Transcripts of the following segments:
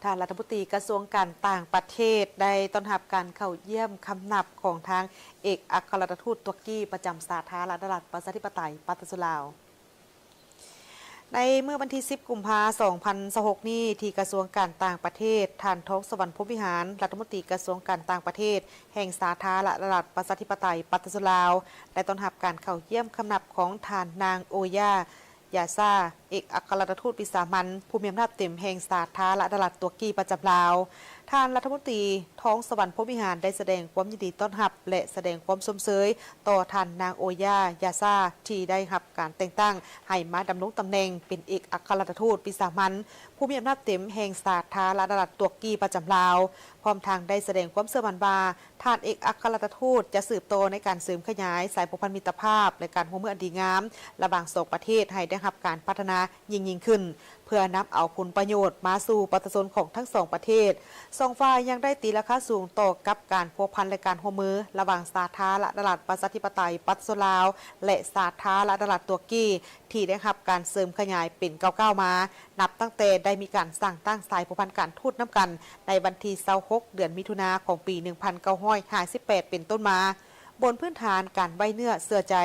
ທ່ານລັດຖະມົນຕີກະຊວງການຕ່າງປະເທດ ໄດ້ຕ້ອນຮັບການເຂົ້າຢ້ຽມຄຳນັບຂອງທາງເອກອັກຄະລັດຖະທູດຕຸລະກີປະຈຳສາທາລະນະລັດປະຊາທິປະໄຕປະຊາຊົນລາວ. ໃນມື້ວັນທີສິບ ກຸມພາ ສອງພັນຊາວຫົກນີ້ ທີ່ກະຊວງການຕ່າງປະເທດ, ທ່ານ ທອງສະຫວັນ ພົມວິຫານ ລັດຖະມົນຕີກະຊວງການຕ່າງປະເທດແຫ່ງສາທາລະນະລັດປະຊາທິປະໄຕປະຊາຊົນລາວ ໄດ້ຕ້ອນຮັບການເຂົ້າຢ້ຽມຄຳນັບຂອງທ່ານນາງ ໂອຢາ ຢາຊາ ເອກອັກຄະລັດຖະທູດວິສາມັນ ຜູ້ມີອຳນາດເຕັມແຫ່ງສາທາລະນະລັດຕຸລະກີປະຈຳລາວ. ທ່ານລັດຖະມົນຕີ ທອງສະຫວັນ ພົມວິຫານ ໄດ້ສະແດງຄວາມຍິນດີຕ້ອນຮັບ ແລະ ສະແດງຄວາມຊົມເຊີຍຕໍ່ທ່ານນາງ ໂອຢາ ຢາຊາ ທີ່ໄດ້ຮັບການແຕ່ງຕັ້ງໃຫ້ມາດຳລົງຕຳແໜ່ງເປັນເອກອັກຄະລັດຖະທູດວິສາມັນ ຜູ້ມີອຳນາດເຕັມແຫ່ງສາທາລະນະລັດຕຸລະກີປະຈຳລາວ, ພ້ອມທັງໄດ້ສະແດງຄວາມເຊື່ອໝັ້ນວ່າ ທ່ານເອກອັກຄະລັດຖະທູດຈະສືບຕໍ່ໃນການເສີມຂະຫຍາຍສາຍພົວພັນມິດຕະພາບ ແລະ ການຮ່ວມມືອັນດີງາມລະຫວ່າງສອງປະເທດໃຫ້ໄດ້ຮັບການພັດທະນາຍິ່ງໆຂຶ້ນ, ເພື່ອນຳເອົາຜົນປະໂຫຍດມາສູ່ປະຊາຊົນຂອງທັງສອງປະເທດ. ສອງຝ່າຍຍັງໄດ້ຕີລາຄາສູງຕໍ່ກັບການພົວພັນ ແລະ ການຮ່ວມມືລະຫວ່າງສາທາລະນະລັດປະຊາທິປະໄຕປະຊາຊົນລາວ ແລະ ສາທາລະນະລັດຕຸລະກີ ທີ່ໄດ້ຮັບການເສີມຂະຫຍາຍເປັນກ້າວໆມາ ນັບຕັ້ງແຕ່ໄດ້ມີການສ້າງຕັ້ງສາຍພົວພັນການທູດນຳກັນໃນວັນທີຊາວຫົກ ເດືອນມິຖຸນາ ຂອງປີໜຶ່ງພັນເກົ້າຮ້ອຍຫ້າສິບແປດເປັນຕົ້ນມາ, ບົນພື້ນຖານການໄວ້ເນື້ອເຊື່ອໃຈ,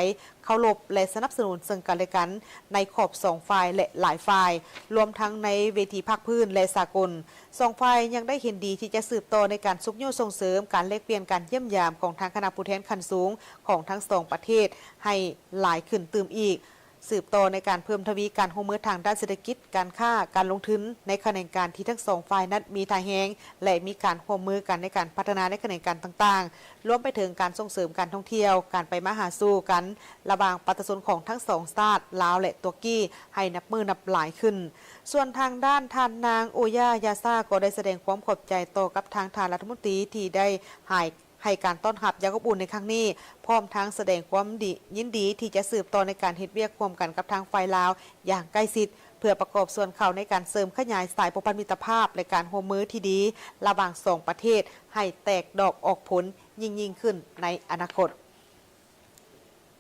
ເຄົາລົບ ແລະ ສະໜັບສະໜູນເຊິ່ງກັນແລະກັນ ໃນຂອບສອງຝ່າຍ ແລະ ຫຼາຍຝ່າຍ, ລວມທັງໃນເວທີພາກພື້ນ ແລະ ສາກົນ. ສອງຝ່າຍຍັງໄດ້ເຫັນດີທີ່ຈະສືບຕໍ່ໃນການຊຸກຍູ້ສົ່ງເສີມການແລກປ່ຽນການຢ້ຽມຢາມຂອງທາງຄະນະຜູ້ແທນຂັ້ນສູງຂອງທັງສອງປະເທດໃຫ້ຫຼາຍຂຶ້ນຕື່ມອີກ. ສືບຕໍ່ໃນການເພີ່ມທະວີການຮ່ວມມືທາງດ້ານເສດຖະກິດ, ການຄ້າ, ການລົງທຶນໃນຂະແໜງການທີ່ທັງສອງຝ່າຍນັ້ນມີທ່າແຮງ ແລະ ມີການຮ່ວມມືກັນໃນການພັດທະນາໃນຂະແໜງການຕ່າງໆ, ລວມໄປເຖິງການສົ່ງເສີມການທ່ອງທ່ຽວ, ການໄປມາຫາສູ່ກັນລະຫວ່າງປະຊາຊົນຂອງທັງສອງຊາດ ລາວ ແລະ ຕຸລະກີ ໃຫ້ນັບມື້ນັບຫຼາຍຂຶ້ນ. ສ່ວນທາງດ້ານທ່ານນາງ ໂອຢາ ຢາຊາ ກໍໄດ້ສະແດງຄວາມຂອບໃຈຕໍ່ກັບທາງທ່ານລັດຖະມົນຕີທີ່ໄດ້ໃຫ້ ໃຫ້ການຕ້ອນຮັບຢ່າງອົບອຸ່ນໃນຄັ້ງນີ້, ພ້ອມທັງສະແດງຄວາມດີ ຍິນດີທີ່ຈະສືບຕໍ່ໃນການເຮັດວຽກຮ່ວມກັນກັບທາງຝ່າຍລາວຢ່າງໃກ້ຊິດ, ເພື່ອປະກອບສ່ວນເຂົ້າໃນການເສີມຂະຫຍາຍສາຍພົວພັນມິດຕະພາບ ແລະ ການຮ່ວມມືທີ່ດີລະຫວ່າງສອງປະເທດ ໃຫ້ແຕກດອກອອກຜົນຍິ່ງໆຂຶ້ນໃນອະນາຄົດ.